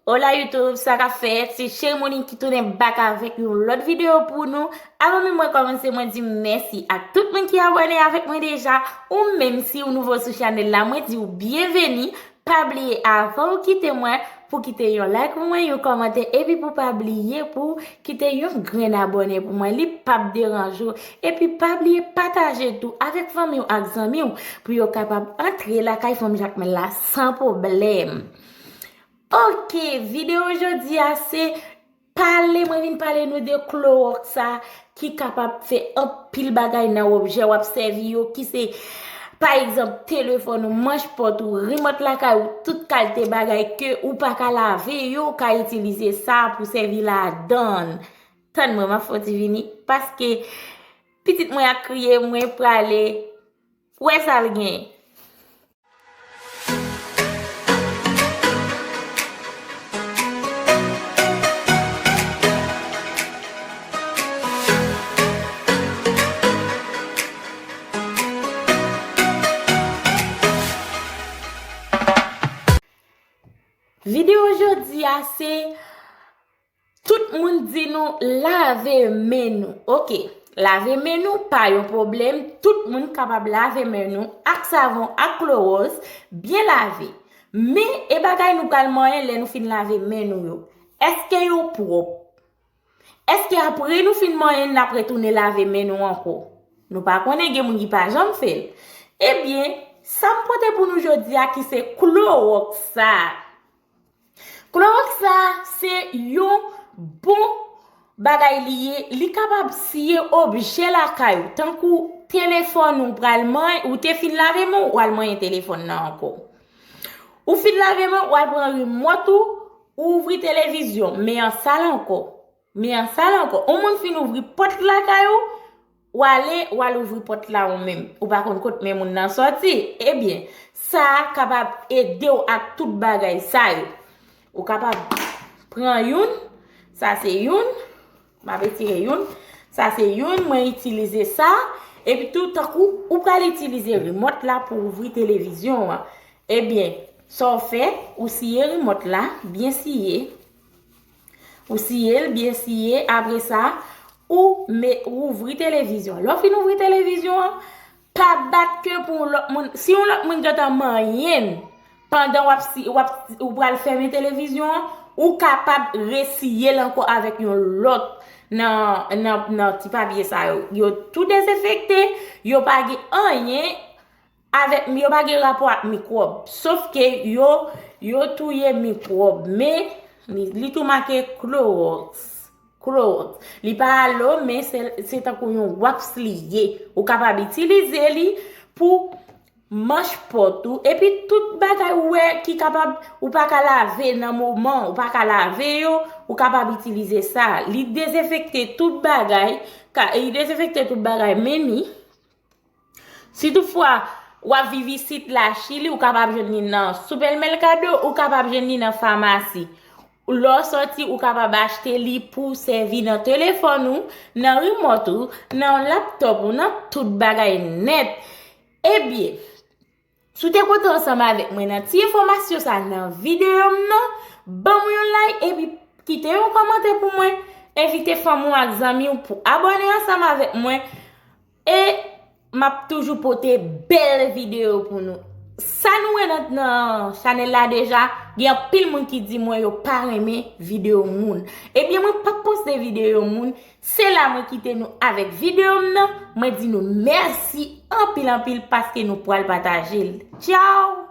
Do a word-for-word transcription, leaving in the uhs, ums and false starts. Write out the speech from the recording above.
Hola YouTube, sa k ap fèt? Se Cheri Monique ki tounen back avèk yon lòt videyo pou nou. Avan menm mwen kòmanse, mwen di mèsi ak tout moun ki abòne avèk mwen deja. Ou menm, si ou nouvo sou chanèl la, mwen di w byenveni. Pa bliye, avan ou kite mwen, pou kite yon like pou mwen, yon kòmantè, epi pou pa bliye pou kite yon grenn abòne pou mwen. Li p ap deranje w. Epi pa bliye pataje tou avèk fanmi w ak zanmi w pou yo kapab antre lakay Fanm Jakmèl la san pwoblèm. Ok, videyo jodi a se pale, mwen vin pale nou de klowòks sa ki kapab fè anpil bagay nan objè w ap sèvi yo, ki se, pa egzanp, telefòn ou, manch pòt ou, rimòt lakay ou, tout kalite bagay ke ou pa ka lave yo, ou ka itilize sa pou sèvi ladan. Tann mwen, m ap fè yon ti vini, paske pitit mwen ap kriye, mwen prale wè sa l gen. Videyo jodi a se Tout moun di nou lave men nou. Ok, lave men nou pa yon pwoblèm. Tout moun kapab lave men nou ak savon, ak klowòks, byen lave. Men, e bagay nou pral manyen lè nou fin lave men nou yo? Èske yo pwòp? Èske apre nou fin manyen, n ap retounen lave men nou ankò? Nou pa konnen, gen moun ki pa janm fè l. Ebyen, sa m pote pou nou jodi a ki se klowòks sa. Klowòks sa, se yon bon bagay li ye. Li kapab siye objè lakay ou, tankou telefòn ou pral manyen, ou te fin lave men w, w al manyen telefòn nan ankò. Ou fin lave men w, w al pran rimòt ou, ou ouvri televizyon, men an sal ankò. Men an sal ankò. Yon moun fin ouvri pòt lakay ou, w ale, w al ouvri pòt la ou menm. Ou pa konn kot men moun nan sòti. Ebyen, sa a kapab ede w ak tout bagay sa yo. Ou kapab pran youn, sa se youn, m ap retire youn, sa se youn, mwen itilize sa, epi tou tankou ou pral itilize rimòt la pou ouvri televizyon an. Ebyen, sa w fè, ou siye rimòt la, byen siye. Ou siye l, byen siye, apre sa, ou me, ou ouvri televizyon. Lè w fin ouvri televizyon an, pa bat ke pou yon lòt moun. Si yon lòt moun gentan manyen l, pandan w ap si, w ap, ou pral fèmen televizyon an, ou kapab resiye l ankò avèk yon lòt nan, nan, nan ti papye sa yo. Yo tou dezenfekte, yo pa gen anyen avèk, yo pa gen rapò ak mikwòb. Sof ke yo, yo touye mikwòb. Men, li, li tou make klowòks. Klowòks. Li pa alo, men se, se tankou yon wòks li ye. Ou kapab itilize li pou manch pòt ou. Epi tout bagay ou wè ki kapab, ou pa ka lave nan moman, ou pa ka lave yo, ou kapab itilize sa. Li dezenfekte tout bagay, ka, li dezenfekte tout bagay, men ni Si toutfwa w ap viv isit la, Chili, ou kapab jwenn li nan Supermercado, ou kapab jwenn li nan famasi. Lè w sòti, ou kapab achte li pou w sèvi nan telefòn ou, nan rimòt ou, nan laptòp ou, nan tout bagay nèt. Ebyen, si w te kontan ansanm avèk mwen nan ti enfòmasyon sa nan videyo m nan, ban m yon like epi kite yon kòmantè pou mwen. Envite fanmi w ak zanmi w pou abòne ansanm avèk mwen. E m ap toujou pote bèl videyo pou nou. Sa nou wè nan, nan chanèl la deja, gen anpil moun ki di mwen yo pa renmen videyo moun. Ebyen, mwen p ap poste videyo moun. Se la mwen kite nou avèk videyo m nan. Mwen di nou mèsi anpil, anpil paske nou pral pataje l. Tchaw!